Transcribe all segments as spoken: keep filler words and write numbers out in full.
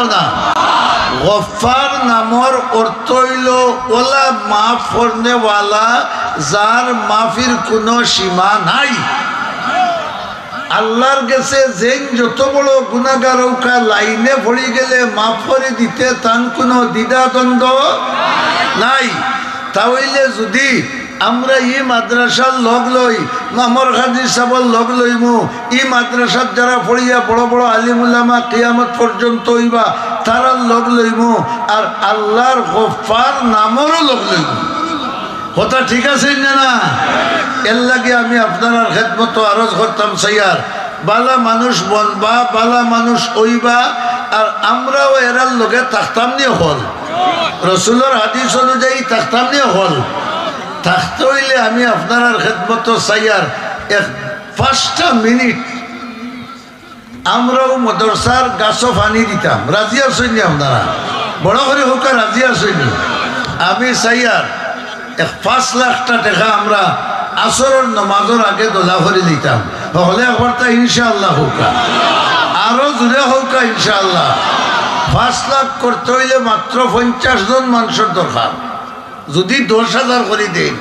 না? গফফার নামর অর্থ অইলো ওলা মাফ করনেওয়ালা, যার মাফির কুনু সীমা নাই। আল্লার গেছে যেইন যত বড় গুনাগার অউক্কা, লাইনে পড়ি গেলে মাফ করি দিতে তান কুনু দ্বিধাদ্বন্দ্ব নাই। তা অইলে যুদি আমরা ই মাদ্রাসার লগ লই, মামর কাজী সাবর লগ লইমু, ই মাদ্রাসাত যারা পড়িয়া বড় বড় আলিম উলামা কিয়ামত পর্যন্ত অইবা, তারার লগ লইমু, আর আল্লার গফফার নামরও লগ লইমু। কথা ঠিক আছে না, না? এরলাগি আমি আপনারার খেদমতো আরজ করতাম চাইয়ার, বালা মানুষ বনবা, বালা মানুষ অইবা, আর আমরাও এরার লগে থাকতাম নি অকল। রসুলর হাদিস অনুযায়ী থাকতাম নি অকল। থাকতে অইলে আমি আপনারার খেদমতো চাইয়ার এক পাঁচটা মিনিট আমরাও মাদ্রাসার গাছো পানি দিতাম। রাজি আছইন নি আপনারা? বড় করি কউক্কা, রাজি আছইন নি? আমি চাইয়ার এক পাঁচ লাখটা টেকা আমরা আসরর নমাজর আগে দলা করি দিতাম। হকলে একবার তা ইনশাআল্লাহ কউক্কা। আরো জুরে কউক্কা ইনশাআল্লাহ। পাঁচ লাখ করতে অইলে মাত্র পঞ্চাশ জন মানষর দরকার। যুদি দশ হাজার করি দেইন,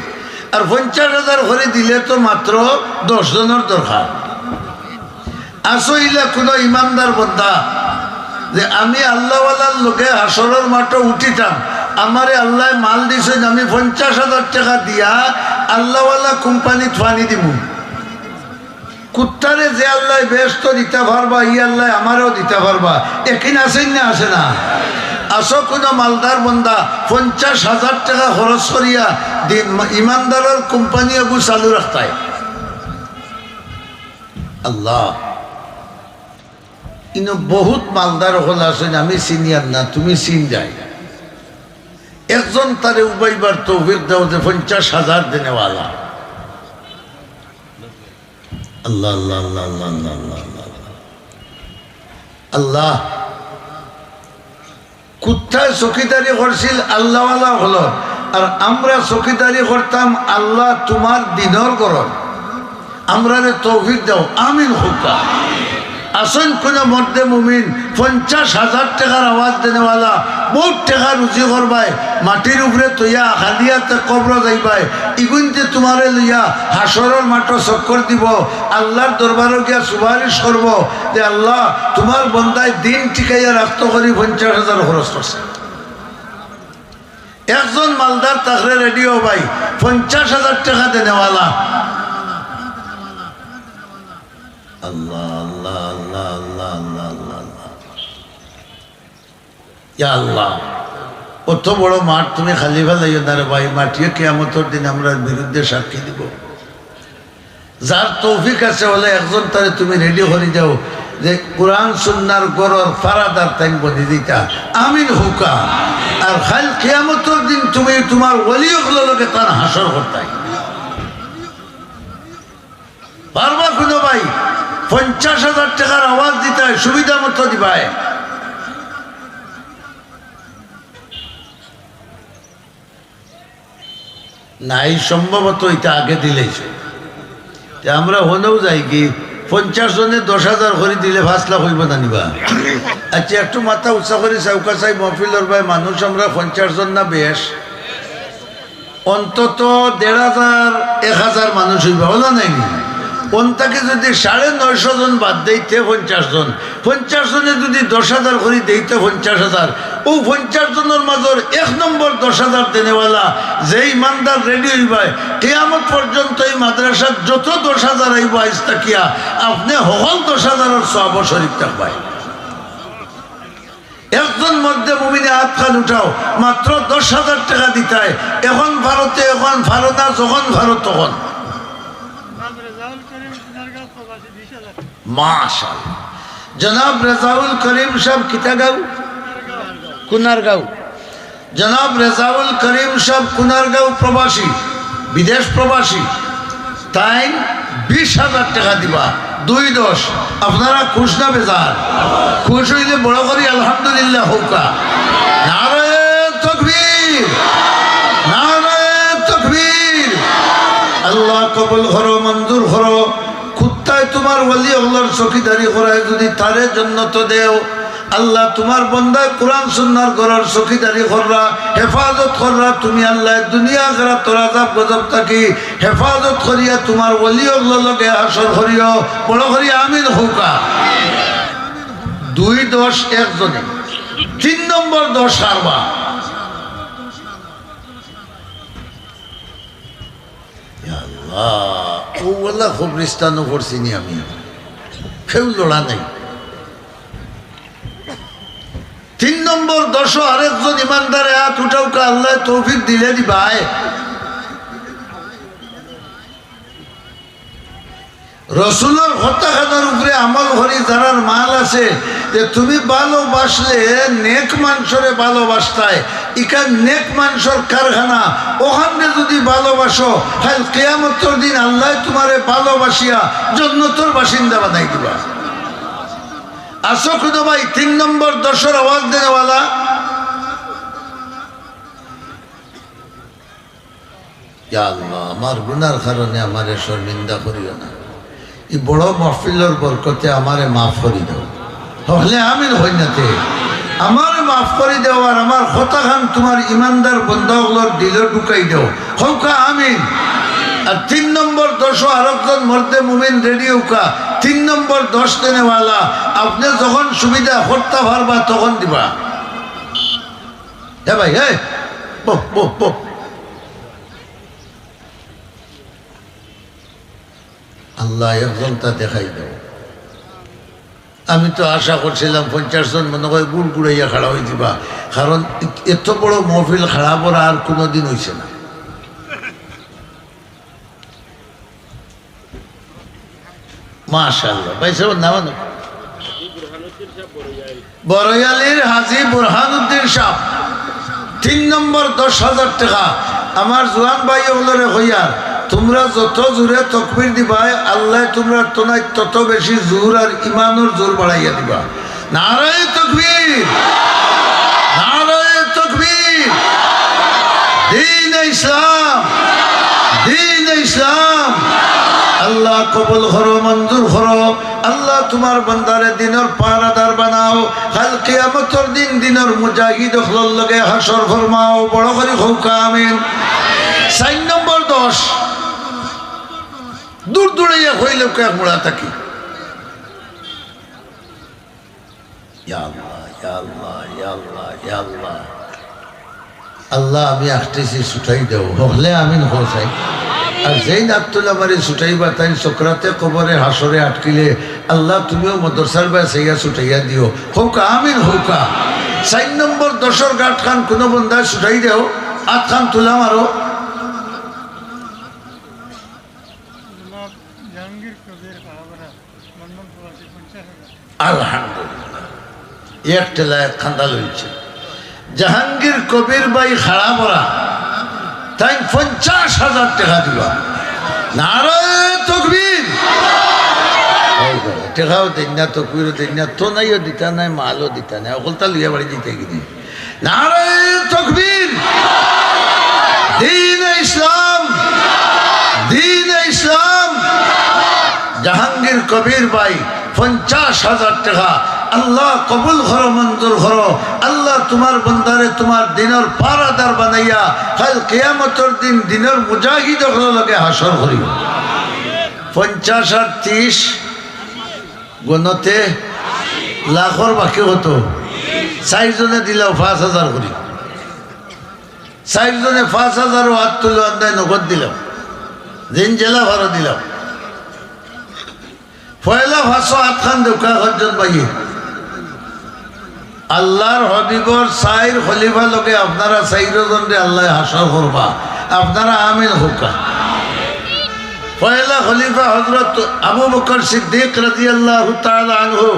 আর পঞ্চাশ হাজার করি দিলে তো মাত্র দশ জনর দরকার। আছো ইলা কুনু ইমানদার বন্দা যে আমি আল্লাওয়ালার লগে হাশরর মাঠো উঠিতাম, আমারে আল্লায় মাল দিছইন, আমি পঞ্চাশ হাজার টেকা দিয়া আল্লাওয়ালা কোম্পানিত পানি দিমু। কুত্তারে যে আল্লায় বেহেস্ত দিতা পারবা, ই আল্লায় আমারেও দিতা পারবা। একিন আছে না, আছে না? আছো কুনু মালদার বন্দা পঞ্চাশ হাজার টেকা খরচ করিয়া দি-, ইমানদারর কোম্পানি এগু চালু রাখতায়? আল্লাহ, ইনো বহুত মালদার অকল আছইন, আমি চিনিয়ার না, তুমি চিনরায়। একজন তারে উবাইবার তৌফিক দেও যে পঞ্চাশ হাজার দেনেওয়ালা। আল্লাহ, আল্লাহ, আল্লাহ। আল্লাহ, কুত্তায় চকিদারি করছিল আল্লাওয়ালা অকলর, আর আমরা চকিদারি করতাম আল্লাহ তুমার দিনর ঘরর। আমরারে তৌফিক দেও, আমিন কউক্কা। আছইন কুনু মর্দে মুমিন পঞ্চাশ হাজার টেকার আওয়াজ দেনেওয়ালা, বউত টেকা রুজি করবায়, মাটির উপরে থইয়া খালি আতে কবরো যাইবায়, ইগুইন্তে তুমারে লইয়া হাশরর মাঠো চক্কর দিবো, আল্লার দরবারো গিয়া সুপারিশ করবো যে, "আল্লাহ, তুমার বন্দায় দিন টিকাইয়া রাখতো করি পঞ্চাশ হাজার খরচ করছে।" একজন মালদার থাকলে রেডি অও ভাই, পঞ্চাশ হাজার টেকা দেনেওয়ালা। আল্লাহ, আল্লাহ, আল্লাহ। ইয়া আল্লাহ, অত বড় মাঠ তুমি খালি ফালাইও না রে ভাই, মাটিয়ে কিয়ামতর দিন আমরার বিরুদ্ধে সাক্ষী দিবো। যার তৌফিক আছে, অইলে একজন তারে তুমি রেডি করি দেও যে কুরআন সুন্নার ঘরর ফারাদার তাইন বনি দিতা। আমিন কউক্কা। আর কাইল কিয়ামতর দিন তুমি তুমার ওলি অকলর লগে তান হাশর করতায়। পারবা কুনু ভাই? পঞ্চাশ হাজার টেকার আওয়াজ দিতায়, সুবিধা মতো দিবায়। নাই, সম্ভবত ইটা আগে দিলাইছে। তে আমরা হনেও যাই কি, পঞ্চাশ জনে দশ হাজার করি দিলে পাঁচ লাখ অইবো না নি বা? আচ্ছা, একটু মাথা উঁচা করি চাউক্কা চাই, মহফিলর ভাই মানুষ আমরা পঞ্চাশ জন না বেশ? অন্তত দেড় হাজার, এক হাজার মানুষ অইবা, অলা নায় নি? অন থাকি যুদি সাড়ে নয়শো জন বাদ দেই, তে পঞ্চাশ জন, পঞ্চাশ জনে যুদি দশ হাজার করি দেই, তে পঞ্চাশ হাজার। অউ পঞ্চাশ জনর মাজর এক নম্বর দশ হাজার দেনেওয়ালা যে ইমানদার রেডি অইবায়, কিয়ামত পর্যন্ত ই মাদ্রাসাত যত দশ হাজার আইবো আইজ থাকিয়া, আপনে হকল দশ হাজারর সওয়াবো শরিক থাকবায়। একজন মর্দে মুমিনে আতখান উঠাও, মাত্র দশ হাজার টেকা দিতায়। অখন পারো তে অখন, পারো না যখন পারো তখন। মাশাআল্লাহ। জনাব রেজাউল করিম সাব কিতা গাঁও? কুনারগাঁও। জনাব রেজাউল করিম সাব কুনারগাঁও প্রবাসী, বিদেশ প্রবাসী। তাইন বিশ হাজার টেকা দিবা, দুই দশ। আপনারা খুশ না বেজার? খুশ অইলে বড় করি আলহামদুলিল্লাহ কউক্কা। নারায়ে তকবীর, নারায়ে তকবীর। আল্লাহ কবুল করো, মঞ্জুর করো। কুত্তায় তুমার ওলি অকলর চকিদারি করায়, যুদি তারে জন্নত দেও, আল্লাহ, তুমার বন্দায় কুরআন সুন্নাহর ঘরর চৌকিদারি কররা, হেফাজত কররা, তুমি আল্লাহ দুনিয়া আখিরাতর আযাব গজব থাকি হেফাজত করিয়া তুমার ওলি অকলর লগে হাশর করিও। বড় করি আমিন কউক্কা। দুই দশ একজনে, তিন নম্বর দশ হারবা। ইয়া আল্লাহ, অউ আল্লাহ কবরিস্তানো পড়ছি নি আমি, কেউ লড়া নাই। তিন নম্বর দশো আরেকজন ইমানদারে আত উঠাউক্কা, আল্লায় তৌফিক দিলে দিবায়। রসুলর কথাখানর উপরে আমল করি যারার মাল আছে, যে তুমি ভালোবাসলে নেক মানষরে ভালোবাসতায়, ইখান নেক মানষর কারখানা, অখানরে যুদি ভালোবাসো, কাইল কিয়ামতর দিন আল্লায় তুমারে ভালোবাসিয়া জন্নতর বাসিন্দা বানাই দিবা। আছো কুনু ভাই তিন নম্বর দশর আওয়াজ দেনেওয়ালা? ইয়া আল্লাহ, আমার গুনার কারণে আমারে শর্মিন্দা করিও না। ই বড় মাহফিলর বরকতে আমারে মাফ করি দেও। হকলে আমিন কইন না তে। আমারে মাফ করি দেও আর আমার কথাখান তুমার ইমানদার বন্দা অকলর দিলো ঢুকাই দেও। কউক্কা আমিন। আর তিন নম্বর দশো আরেকজন মর্দে মুমিন রেডি অউক্কা। তিন নম্বর দশ দেনেওয়ালা, আপনে যখন সুবিধা করতা পারবা তখন দিবা। হে ভাই, হে, বহ, বহ, বহ। আল্লাহ, একজনতা দেখাই দেও। আমি তো আশা করছিলাম পঞ্চাশ জন মনে হয় গুড় গুড়াইয়া খাড়া অইযিবা, কারণ এত বড় মহফিল খাড়া পড়া আর কোনোদিন অইছে না। মাশাআল্লাহ। ভাই সাহেব, নাম আনো। বড়ইয়ালির হাজি বুরহানুদ্দিন সাহেব, তিন নম্বর দশ হাজার টেকা। আমার জোয়ান ভাই অকলরে কইয়ার, তুমরা যত জোরে তকবির দিবায়, আল্লায় তুমরার তনাইত তত বেশি জোর আর ইমানর জোর বাড়াইয়া দিবা। নারায়ে তকবীর, নারায়ে তকবীর, দ্বীনে ইসলাম, দ্বীনে ইসলাম। আল্লাহ কবুল করো, মঞ্জুর করো। আল্লাহ তুমার বন্দারে দ্বীনর পাহারাদার বানাও। কাইল কিয়ামতর দিন দ্বীনর মুজাহিদ অকলর লগে হাশর ফরমাও। বড় করি কউক্কা আমিন। চাইর নম্বর দশ। দূর দূরাইয়া কইলে এক মুড়া থাকি। ইয়া আল্লাহ, ইয়া আল্লাহ, ইয়া আল্লাহ, ইয়া আল্লাহ। আল্লাহ, আমি আটকিছি, ছুটাই দেও। হকলে আমিন কও চাই। আর যেইন আত তুলা মারি ছুটাইবা, তাইন সকরাতে কবরে হাশরে আটকিলে, আল্লাহ, তুমিও মাদ্রাসার বায় চাইয়া ছুটাইয়া দিও। কউক্কা আমিন কউক্কা। চাইর নম্বর দশর গাটখান কুনু বন্দায় ছুটাই দেও, আতখান তুলা মারো। আলহামদুলিল্লাহ। এক টেলা এক খান্দা লইছে। জাহাঙ্গীর কবির ভাই খাড়া পড়া, তাইন পঞ্চাশ হাজার টেকা দিবা। নারায়ে তকবীর। টেকাও দেইন না, তকবীরও দেইন না, তনাইও দিতা নায়, মালও দিতা নায়, অকলতা লইয়া বাড়ি দিতা গি নি। নারায়ে তকবীর, দ্বীনে ইসলাম, দ্বীনে ইসলাম। জাহাঙ্গীর কবির ভাই, পঞ্চাশ হাজার টেকা। আল্লাহ কবুল করো, মঞ্জুর করো। আল্লাহ তুমার বন্দারে তুমার দ্বীনর পাহারাদার বানাইয়া কাইল কিয়ামতর দিন দ্বীনর মুজাহিদ অকলর লগে হাশর করিও। পঞ্চাশ আর ত্রিশ গণতে লাখর বাকি কত? চাইর জনে দিলাও পাঁচ হাজার করি। চাইর জনে পাঁচ হাজারও আত তুলো, আন্দায় নগদ দিলাম, যেইন যেলা পারো দিলাম। পয়লা পাঁচশো আতখান দেউক্কা একজন ভাইয়ে। আল্লাহর হাবিবর চাইর খলিফা লগে আপনারা চাইর জনরে আল্লায় হাশর করবা। আপনারা আমিন কউক্কা। পয়লা খলিফা হযরত আবু বকর সিদ্দিক রাদিয়াল্লাহু তাআলা আনহু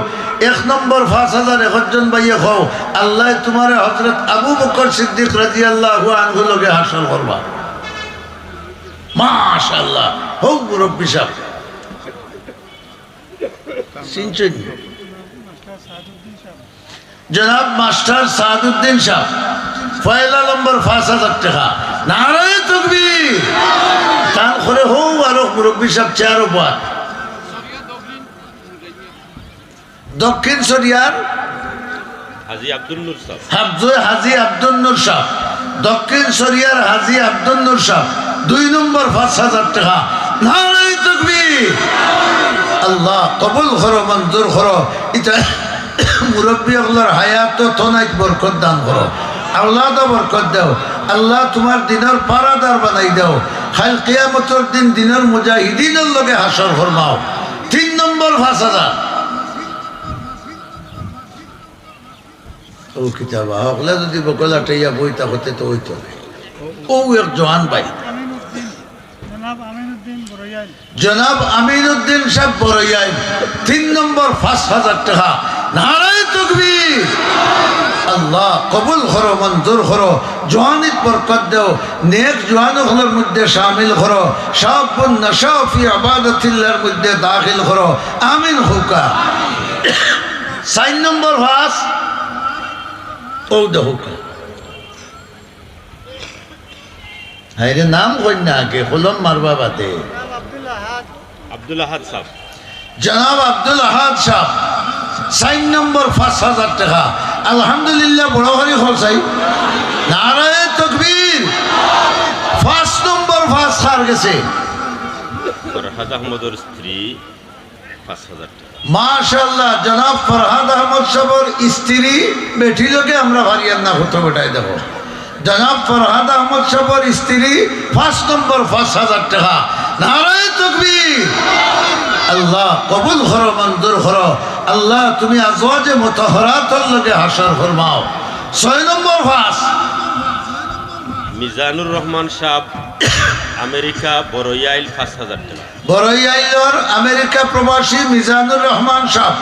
এক নম্বর পাঁচ হাজার একজন ভাইয়ে কও, আল্লায় তুমারে হযরত আবু বকর সিদ্দিক রাদিয়াল্লাহু আনহু লগে হাশর করবা। মাশাআল্লাহ, হউ মুরব্বি সাব। চিনছইন? জনাব মাস্টার সাদউদ্দিন সাব, পয়লা নম্বর পাঁচ হাজার টেকা। নারায়ে তকবীর। তান করে হউ আরো মুরব্বি সাব চেয়ারো বওয়াত। দক্ষিণ শরিয়ার হাজী আব্দুল নূর সাব। হাফজয় হাজী আব্দুল নূর সাব, দক্ষিণ শরিয়ার হাজী আব্দুল নূর সাব, দুই নম্বর পাঁচ হাজার টেকা। নারায়ে তাকবীর। আল্লাহ কবুল করো, মঞ্জুর করো। ইতা মুরব্বি অকলর হায়াতো তনাইত বরকত দান করো, আওলাদো বরকত দেও। আল্লাহ তুমার দিনর পাহারাদার বানাই দেও। কাইল কিয়ামতর দিন দিনর মুজাহিদিনর লগে হাশর ফরমাও। তিন নম্বর পাঁচ হাজার। ও কিতাবা, হকলে যদি বগল আটাইয়া বইতা হতে তো অইতো না। ও এক জোয়ান ভাই। আমিনউদ্দিন, জনাব আমিনউদ্দিন বড়ইয়াইল। জনাব আমিনউদ্দিন সাব বড়ইয়াইল, তিন নম্বর পাঁচ হাজার টেকা। নারায়ে তাকবীর। আল্লাহ কবুল করো, মঞ্জুর করো, জোয়ানিত বরকত দেও, নেক জোয়ান অকলর মধ্যে শামিল করো, শাবুন নাশা ফি ইবাদাতিল্লাহর মধ্যে দাখিল করো। আমিন কউক্কা। চাইর নম্বর পাঁচ, ও দেখউক্কা। হায়রে, নাম কইন না আগে, কলম মারবা বাদে। আব্দুল আহাদ সাব। জনাব আব্দুল আহাদ সাব, চাইর নম্বর পাঁচ হাজার টেকা। আলহামদুলিল্লাহ, বড় করি কও চাই। নারায়ে তাকবীর। পাঁচ নম্বর পাঁচ কার গেছে? ফরহাদ আহমদর স্ত্রী, পাঁচ হাজার টেকা। মাশাআল্লাহ, জনাব ফরহাদ আহমদ সাবর স্ত্রী, বেটি লগে আমরা পারিয়ার না, কত বেটায় দেখো। জনাব ফরহাদ আহমদ সাবর স্ত্রী, পাঁচ নম্বর পাঁচ হাজার টেকা। নারায়ে তাকবীর। আল্লাহ কবুল করো, মঞ্জুর করো। আল্লাহ তুমি আজওয়াজে মুতাহহারাতর লগে হাশর ফরমাও। ছয় নম্বর পাঁচ। মিজানুর রহমান সাব, আমেরিকা, বড়ইয়াইল, পাঁচ হাজার টেকা। বড়ইয়াইলর আমেরিকা প্রবাসী মিজানুর রহমান সাব,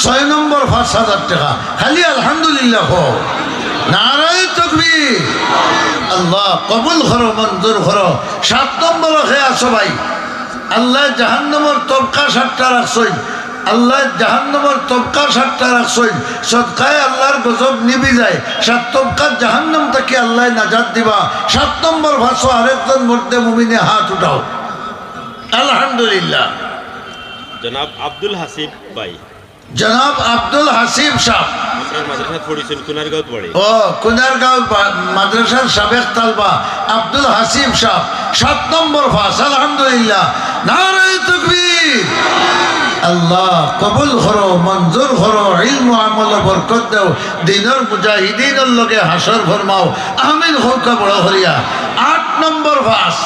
ছয় নম্বর পাঁচ হাজার টেকা। খালি আলহামদুলিল্লাহ কও। নারায়ে তাকবীর। আল্লাহ কবুল করো, মঞ্জুর করো। সাত নম্বর কে আছো ভাই? আল্লায় জাহান্নামর তবকা সাতটা রাখছইন, আল্লায় জাহান্নামর তবকা সাতটা রাখছইন। সদকায় আল্লার গজব নিবি যায়, সাত তবকার জাহান্নাম থাকি আল্লায় নাজাত দিবা। সাত নম্বর পাঁচো আরেকজন মর্দে মুমিনে হাত উঠাও। আলহামদুলিল্লাহ। জনাব আব্দুল হাসিব ভাই। জনাব আব্দুল হাসিব সাব। আপনার মাদ্রাসাত পড়ছইন, কুনারগাঁওত বাড়ি। ও, কুনারগাঁওর বা-, মাদ্রাসার সাবেক তালবা আব্দুল হাসিব সাব, সাত নম্বর পাঁচ, আলহামদুলিল্লাহ। নারায়ে তাকবীর। আল্লাহ কবুল করো, মঞ্জুর করো, ইলম আমলো বরকত দেও, দিনর মুজাহিদিনর লগে হাশর ফরমাও। আমিন কউক্কা বড় করিয়া। আট নম্বর পাঁচ।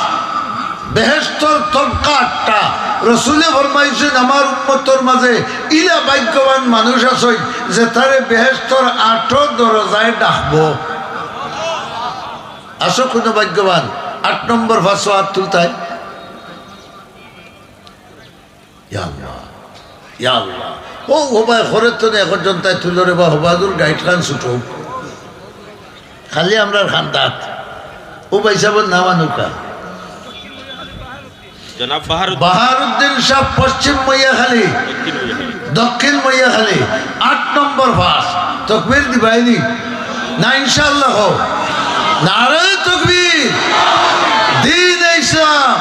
বেহেশতর তবকা আটটা। রসুলে ফরমাইছইন, আমার উম্মতর মাঝে ইলা ভাগ্যবান মানুষ আছইন, যেতারে বেহেশতর আটো দরজায় ডাকবো। আছো কুনু ভাগ্যবান? আট নম্বর পাঁচো আত তুলতায়। ইয়া আল্লাহ, ইয়া আল্লাহ। ও, ও ভাই, ঘরের তো এখন জনতায় তুলো রে বা, হবাদুর গাইড খান ছুটো। খালি আমরার খান্দাত। ও ভাই সাবর নাম আনউক্কা। জনাব বাহারুদ্দিন। বাহারুদ্দিন সাব, পশ্চিম মইয়াখালী, দক্ষিণ মইয়াখালী। দক্ষিণ মইয়াখালী, আট নম্বর পাঁচ। তকবীর দিবায়নি? না, ইনশাআল্লাহ কও। নারায়ে তকবীর। দ্বীনে ইসলাম।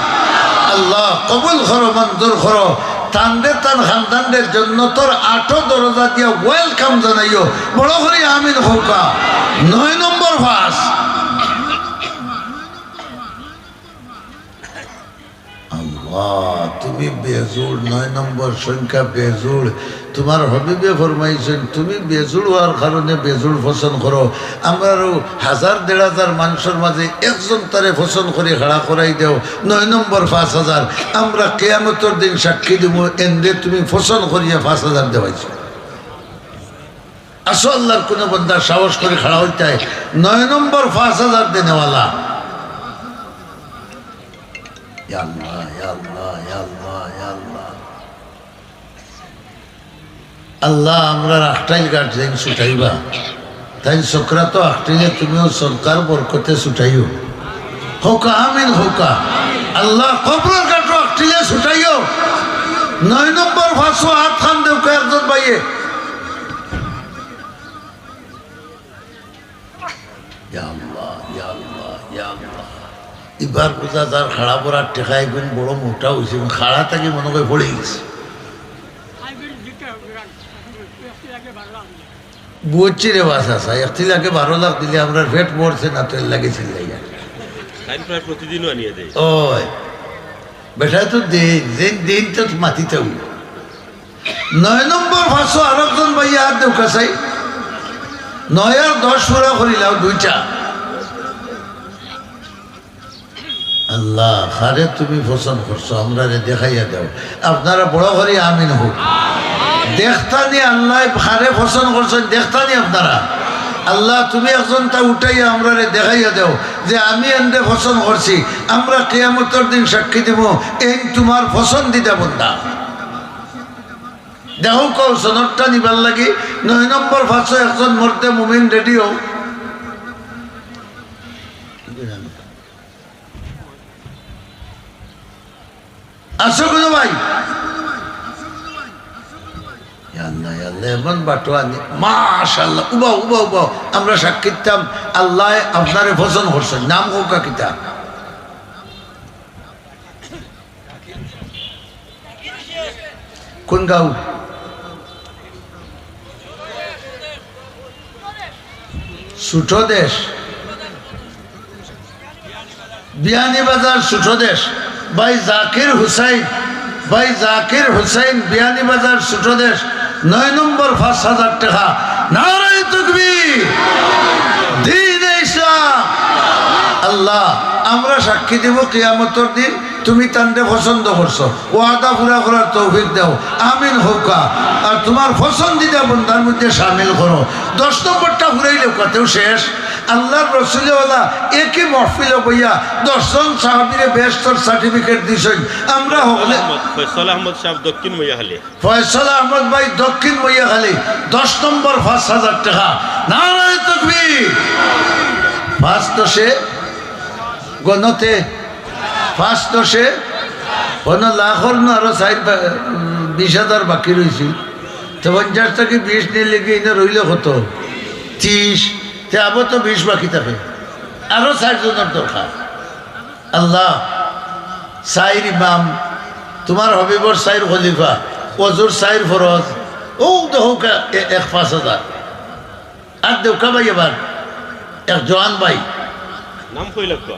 আল্লাহ কবুল করো, মঞ্জুর করো। তানরে তান খান্দানরে জন্নতর আটো দরজা দিয়া welcome জানাইও। বড় করি আমিন কউক্কা। নয় নম্বর পাঁচ। আল্লাহ, তুমি বেজুড়, নয় নম্বর সংখ্যা বেজুড়। তুমার হাবিবে ফরমাইছইন, তুমি বেজুড় অওয়ার কারণে বেজুড় পছন্দ করো। আমরারও হাজার দেড় হাজার মানষর মাঝে একজন তারে পছন্দ করি খাড়া করাই দেও, নয় নম্বর পাঁচ হাজার। আমরা কিয়ামতর দিন সাক্ষী দিমু, এনরে তুমি পছন্দ করিয়া পাঁচ হাজার দেওয়াইছো। আছো আল্লাহর কুনু বন্দা সাহস করি খাড়া অইতায়, নয় নম্বর পাঁচ হাজার দেনেওয়ালা। ইয়া আল্লাহ, ইয়া আল্লাহ, ইয়া আল্লাহ, ইয়া আল্লাহ। আল্লাহ, আমরার আখটাইল ঘাট যেইন ছুটাইবা, তাইন সকরাতো আখটিলে তুমিও সদকার বরকতে ছুটাইও। কউক্কা আমিন কউক্কা। আল্লাহ, কবরর ঘাটো আখটিলে ছুটাইও। নয় নম্বর পাঁচো আত খান দেউক্কা একজন ভাইয়ে। ইয়া আল্লাহ, ইয়া আল্লাহ, ইয়া আল্লাহ। ইবার বুঝা যার খাড়া পড়ার টেকা এগুন বড় মোটা অইছে, এবং খাড়া থাকি মনে কয় পড়ি গেছে। বুঝছি রে বা চাচা, একটি লাখে বারো লাখ দিলে আমরার পেট ভরছে না, তো এর লাগি চিল্লাইয়া। তাইন প্রায় প্রতিদিনও আনিয়া দেয়। ওই, বেটা তো দিন, দিন, দিন তো মাতিতে অইবো। নয় নম্বর পাঁচশো আরকজন ভাইয়ে আত দেউক্কা চাই। নয় আর দশ পুরা করিলাও দুইটা। আল্লাহ, কারে তুমি পছন্দ করছো, আমরারে দেখাইয়া দেও। আপনারা বড় করি আমিন কউক্কা। দেখতানি আল্লায় কারে পছন্দ করছইন, দেখতানি আপনারা। আল্লাহ, তুমি একজনতা উঠাইয়া আমরারে দেখাইয়া দেও যে আমি এনরে পছন্দ করছি। আমরা কিয়ামতর দিন সাক্ষী দিমু, এইন তুমার পছন্দিদা বন্দা। দেখো কও সনদটা নিবার লাগি, নয় নম্বর পাঁচশো একজন মর্দে মুমিন রেডি হও। আছো কোনো ভাই? ইয়া আল্লাহ, ইয়া আল্লাহ, এমন বাটুয়ানি। মাশাআল্লাহ, উবাও, উবাও, উবাও। আমরা সাক্ষী দিতাম, আল্লায় আপনারে পছন্দ করছইন। নাম কউক্কা কিতা? কোন গাঁও? ছোট দেশ, বিয়ানীবাজার ছোট দেশ। ভাই জাকির হুসাইন, ভাই জাকির হুসাইন, বিয়ানীবাজার ছোট দেশ, নয় নম্বর, পাঁচ হাজার টেকা। নারায়ে তাকবীর, দ্বীনে ইসলাম। আল্লাহ, আমরা সাক্ষী দিমু কিয়ামতর দিন তুমি তানরে পছন্দ করছো, ওয়াদা পুরা করার তৌফিক দেও, আমিন কউক্কা। আর তুমার পছন্দিদা বন্দার মধ্যে শামিল করো। দশ নম্বরটা পুরাইলেউক্কা, তেউ শেষ। আল্লার রসুলে ওলা একই মহফিলো বইয়া দশ জন সাহাবীরে বেহেস্তর certificate দিছইন। আমরা হকলে আহমদ, ফয়সাল আহমদ সাহেব, দক্ষিণ মইয়াখালী। ফয়সাল আহমদ ভাই, দক্ষিণ মইয়াখালী, দশ নম্বর, পাঁচ হাজার টেকা। নারায়ে তাকবীর। পাঁচ দশে গণতে, পাঁচ দশে গণ লাখর নু আরো চাইর বা-, উম, বিশ হাজার বাকি রইছিল। তো পঞ্চাশ থাকি বিশ নিলে কি ইনো রইল কত? ত্রিশ। তে আবার তো বিশ বাকি থাকে, আরো চাইরজনর দরকার। আল্লাহ, চাইর ইমাম, তুমার হাবিবর চাইর খলিফা, অজুর চাইর ফরজ, অউ দেখউক্কা এ-, এক পাঁচ হাজার। আর দেউক্কা ভাই এবার, এক জোয়ান ভাই। নাম কইলাউক্কা।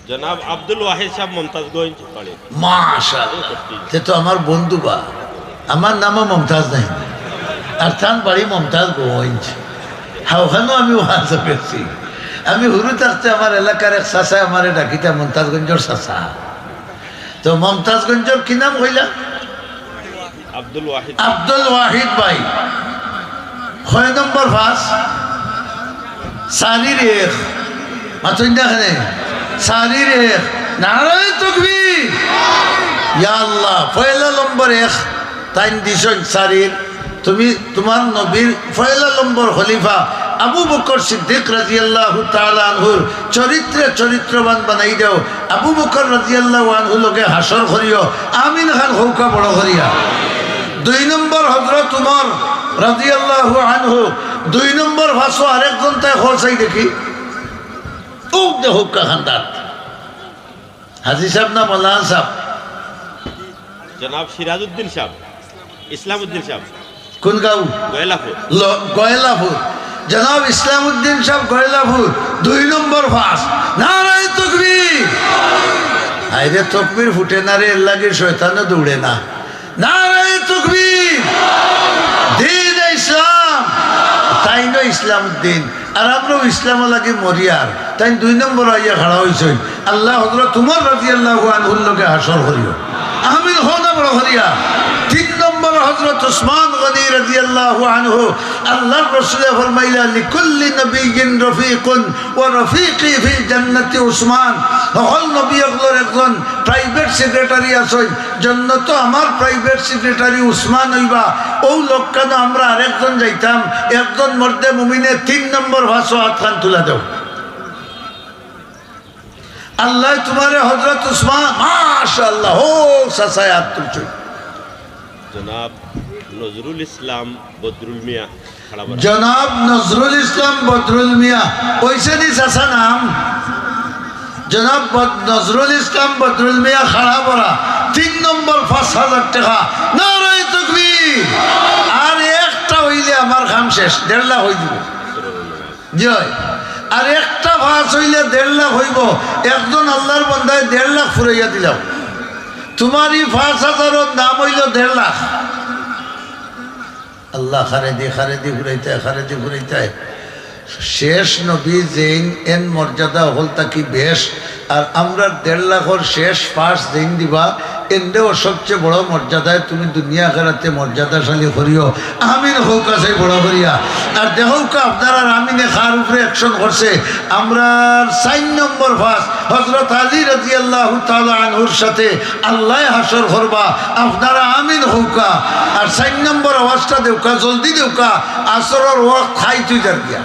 জনাব আব্দুল ওয়াহিদ সাহেব মমতাজগঞ্জ বাড়ি। মাশাআল্লাহ। তে তো আমার বন্ধু বা, আমার নামও মমতাজ নাই। আর তান বাড়ি মমতাজগঞ্জ। হ্যাঁ, ওখানেও আমি ওয়াজ করছি। আমি হুরু থাকতে আমার এলাকার এক চাচায় আমারে ডাকিতা মমতাজগঞ্জর চাচা। তো মমতাজগঞ্জর কি নাম কইলা? আব্দুল ওয়াহিদ। আব্দুল ওয়াহিদ ভাই, কয় নম্বর পাঁচ? চাইরর এক। মাতইন না কেনে? চাইরর এক। নারায়ে তাকবীর। ইয়া আল্লাহ, পয়লা নম্বর এক। তাইন দিছইন চাইরর। তুমি তুমার নবীর পয়লা নম্বর খলিফা আবু বকর সিদ্দিক রাদিয়াল্লাহু তাআলা আনহুর চরিত্রে চরিত্রবান বানাই দেও। আবু বকর রাদিয়াল্লাহু আনহু লগে হাশর করিও। আমিন খান কউক্কা বড় করিয়া। দুই নম্বর হযরত উমর রাদিয়াল্লাহু আনহু। দুই নম্বর পাঁচশো আরেকজন তাই খরচাই দেখি। অউ দেখউক্কা খান্দাত। হাজী সাহেব না মৌলানা সাহেব? জনাব সিরাজউদ্দিন সাহেব, ইসলামউদ্দিন সাহেব। কোন গাঁও? গয়লাপুর। ল-, গয়লাপুর। জনাব ইসলামউদ্দিন সাহেব গয়লাপুর, দুই নম্বর পাঁচ। নারায়ে তাকবীর। হায়রে, তকবীর ফুটে না রে, এর লাগি শয়তানও দৌড়ে না। নারায়ে তাকবীর। দ্বীনে ইসলাম। তাইনও ইসলামউদ্দিন। আর আমরাও ইসলামর লাগি মরিয়ার। তাইন দুই নম্বর আইয়া খাড়া অইছইন। আল্লাহ হযরত উমর রাদিয়াল্লাহু আনহুর লগে হাশর করিও। আমিন কও না বড় করিয়া। তিন নম্বর হযরত উসমান গনি রাদিয়াল্লাহু আনহু। আল্লাহর রসুলে ফরমাইলা, "লিকুল্লি নাবিয়্যিন রফিকুন ওয়া রফিকি ফিল জান্নাতি উসমান।" হকল নবী অকলর একজন private secretary আছইন, জন্নতো আমার private secretary উসমান অইবা। অউ লগে আমরা আরেকজন যাইতাম, একজন মর্দে মুমিনে তিন নম্বর পাঁচশো আত খান তুলা দেও। আল্লায় তুমারে হযরত উসমান, মাশাআল্লাহ, ও চাচায় আত তুলছইন। জনাব নজরুল ইসলাম বদরুল মিয়া, খাড়াপাড়া। জনাব নজরুল ইসলাম বদরুল মিয়া, অইছে নি চাচা নাম? জনাব বদ-, নজরুল ইসলাম বদরুল মিয়া খাড়াপাড়া, তিন নম্বর পাঁচ হাজার টেকা। নারায়ে তাকবীর। আর একটা অইলে আমার কাম শেষ, দেড় লাখ অই যিবো। জি অয়। আর একটা পাস অইলে দেড় লাখ অইবো। একজন আল্লার বান্দায় দেড় লাখ ফুরাইয়া দিলাম। তুমার ই পাঁচ হাজারর দাম অইলো দেড় লাখ। আল্লাহ খারেদি, খারেদি ফুরাইতায়, খারেদি ফুরাইতায়। শেষ নবী যেইন এন মর্যাদা অকল থাকি বেশ, আর আমরার দেড় লাখর শেষ পাস যেইন দিবা, এনরেও সবচেয়ে বড় মর্যাদায় তুমি দুনিয়া আখেরাতে মর্যাদাশালী করিও। আমিন কউক্কা চাই বড় করিয়া। আর দেখউক্কা আপনারার আমিনে কার উপরে action করছে। আমরার চাইর নম্বর পাস হযরত আলী রাদিয়াল্লাহু তাআলা আনহুর সাথে আল্লায় হাশর করবা। আপনারা আমিন কউক্কা। আর চাইর নম্বর আওয়াজটা দেউক্কা, জলদি দেউক্কা, আসরর ওয়াক্ত খাইত অইযার গিয়া।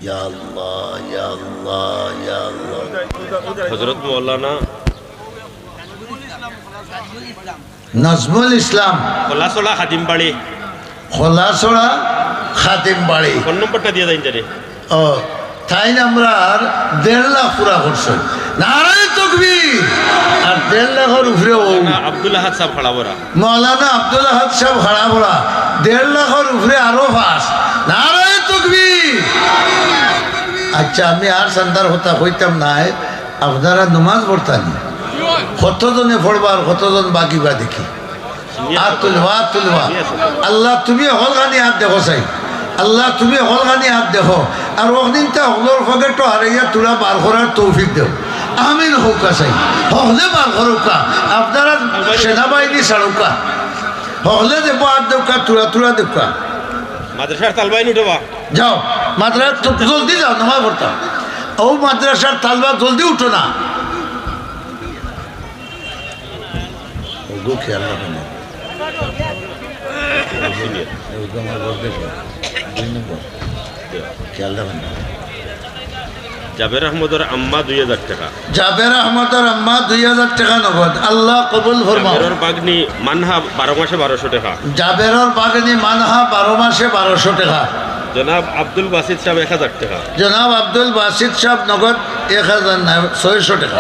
ইয়া আল্লাহ, ইয়া আল্লাহ, ইয়া আল্লাহ। হযরত মাওলানা নাজমুল ইসলাম। খোলাছড়া খাদিম বাড়ি। খোলাছড়া খাদিম বাড়ি। ফোন নম্বরটা দিয়া যাইন জানি। ও, তাইন আমরার দেড় লাখ পুরা করছইন। নারায়ে তকবীর। আর দেড় লাখর উপরে অউ। না, আব্দুল আহাদ সাব খাড়াবরা। মাওলানা আব্দুল আহাদ সাব খাড়াবরা, দেড় লাখর উপরে আরো পাস। নারায়ে তকবীর। আচ্ছা, আমি আর চান্দার কথা কইতাম নায়, আপনারা নমাজ পড়তা নি? কতজনে পড়বা আর কতজন বাগিবা দেখি। আত তুলবা, আত তুলবা। আল্লাহ, তুমি হকলখানি আত দেখো চাই। আল্লাহ, তুমি হকলখানি আত দেখো। আর অখদিনতা হকলর পকেটো হারাইয়া থুড়া বার করার তৌফিক দেও। আমিন কউক্কা চাই। হকলে বার করউক্কা। আপনারা সেনাবাহিনী ছাড়উক্কা। হকলে দেবো আত দেউক্কা, থুড়া থুড়া দেউক্কা। মাদ্রাসার তালবাইন উঠবা। যাও, মাদ্রাসা তো জলদি যাও, নমাজ পড়তা। অউ মাদ্রাসার তালবা জলদি উঠো না। ওগো খেয়াল রাখেন না। ওগো আমার বড় দেখো। দুই নম্বর। খেয়াল রাখেন না। জাবের আহমদর আম্মা দুই হাজার টাকা। জাবের আহমদর আম্মা দুই হাজার টাকা নগদ। আল্লাহ কবুল ফরমাও। জাবেরর বাগনি মানহা বারো মাসে বারোশো টাকা। জাবেরর বাগনি মানহা বারো মাসে বারোশো টাকা। জনাব আব্দুল বাসিত সাব এক হাজার টাকা। জনাব আব্দুল বাসিত সাব নগদ এক হাজার না, ছয়শো টাকা।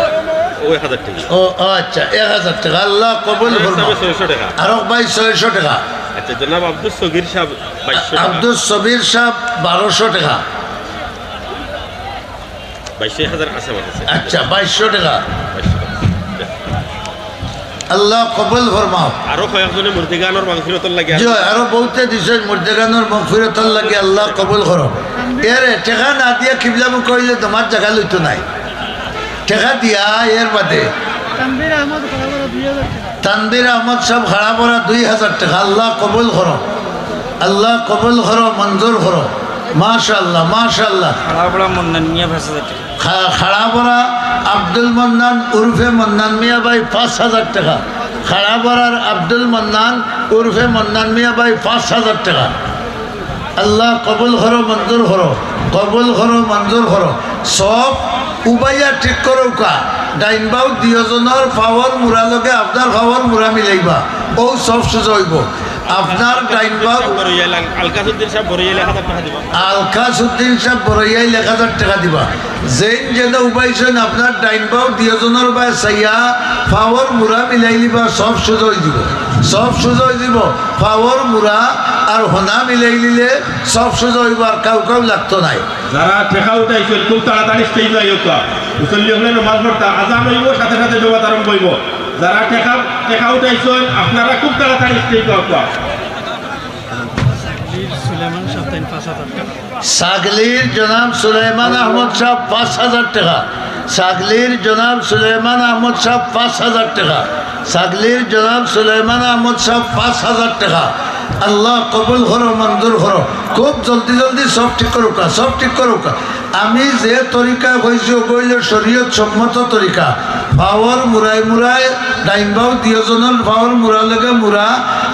ও এক হাজার টাকা। ও, ও আচ্ছা, এক হাজার টাকা। আল্লাহ কবুল ফরমাও। ছয়শো টাকা। আরক ভাই ছয়শো টাকা। আচ্ছা, জনাব আব্দুল সগির সাব বাইশশো টাকা। আব্দুল সগির সাব বারোশো টাকা। বাইশশো, এক হাজার আছে আমার কাছে। আচ্ছা, বাইশশো টাকা। বাইশশো টাকা। আল্লাহ কবুল ফরমাও। আরো কয়েকজনে মুর্দেগানর মাগফিরতর লাগি। জি, আরো বহুতে দিছইন মুর্দেগানর মাগফিরতর লাগি, আল্লাহ কবুল করো। এরে, টেকা না দিয়া কিবলামুখী অইলে তুমার জাগা লইতো নায়। টেকা দিয়া এর বাদে। তানভীর আহমদ খাড়াবরা দুই হাজার টাকা। তানভীর আহমদ সাব খাড়াবরা দুই হাজার টাকা। আল্লাহ কবুল করো। আল্লাহ কবুল করো, মঞ্জুর করো। মাশাআল্লাহ, মাশাআল্লাহ। খাড়াবরা মন্নান মিয়া পাঁচ হাজার টাকা। খা-, খাড়াবরা আব্দুল মান্নান উরফে মান্নান মিয়া ভাই পাঁচ হাজার টাকা। খাড়াবরার আব্দুল মান্নান উরফে মান্নান মিয়া ভাই পাঁচ হাজার টাকা। আল্লাহ কবুল করো, মঞ্জুর করো, কবুল করো, মঞ্জুর করো। সব উবাইয়া ঠিক করউক্কা, ডাইন বাউ দুইওজনর পাওর মুড়া লগে আপনার পাওর মুড়া মিলাইবা, অউ সব সুজা অইবো। আপনার ডাইন বাউ বড়ইয়াইল, আল-, আলকাসুদ্দিন সাব বড়ইয়াইল এক হাজার টাকা দিবা। আলকাসুদ্দিন সাব বড়ইয়াইল এক হাজার টাকা দিবা। যেইন যেন উবাইছইন আপনার ডাইন বাউ দুইওজনর বায় চাইয়া পাওর মুড়া মিলাইলিবা, সব সুজা অইযিবো, সব সুজা অইযিবো। পাওর মুড়া আর হনা মিলাইলিলে সব সুজা অইবো, আর কাউ কাউ লাগতো নায়। যারা টেকা উঠাইছইন খুব তাড়াতাড়ি stage আইউক্কা। মুসল্লি অকলে নমাজ পড়তা, আজান অইবো, সাথে সাথে জমাত আরম্ভ অইবো। যারা টেকা, টেকা উঠাইছইন, আপনারা খুব তাড়াতাড়ি stage আউক্কা। ছাগলির জনাব সুলাইমান আহমদ সাব পাঁচ হাজার টাকা। ছাগলির জনাব সুলাইমান আহমদ সাব পাঁচ হাজার টাকা। ছাগলির জনাব সুলাইমান আহমদ সাব পাঁচ হাজার টাকা। আল্লাহ কবুল করো, মঞ্জুর করো। খুব জলদি জলদি সব ঠিক করউক্কা, সব ঠিক করউক্কা। আমি যে তরিকা কইছি, অগু অইলো শরীয়ত সম্মত তরিকা। পাওর মুড়ায় মুড়ায়, ডাইন বাউ দুইওজনর পাওর মুড়া লগে মুড়া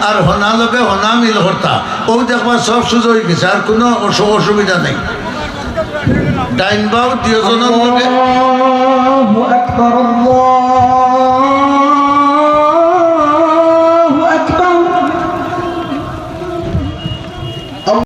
আর হনা লগে হনা মিল করতা। অউ দেখবা সব সুজা অইগেছে, আর কুনু অসু-, অসুবিধা নাই। ডাইন বাউ দুইওজনর লগে আল্লাহু আকবার, আল্লাহু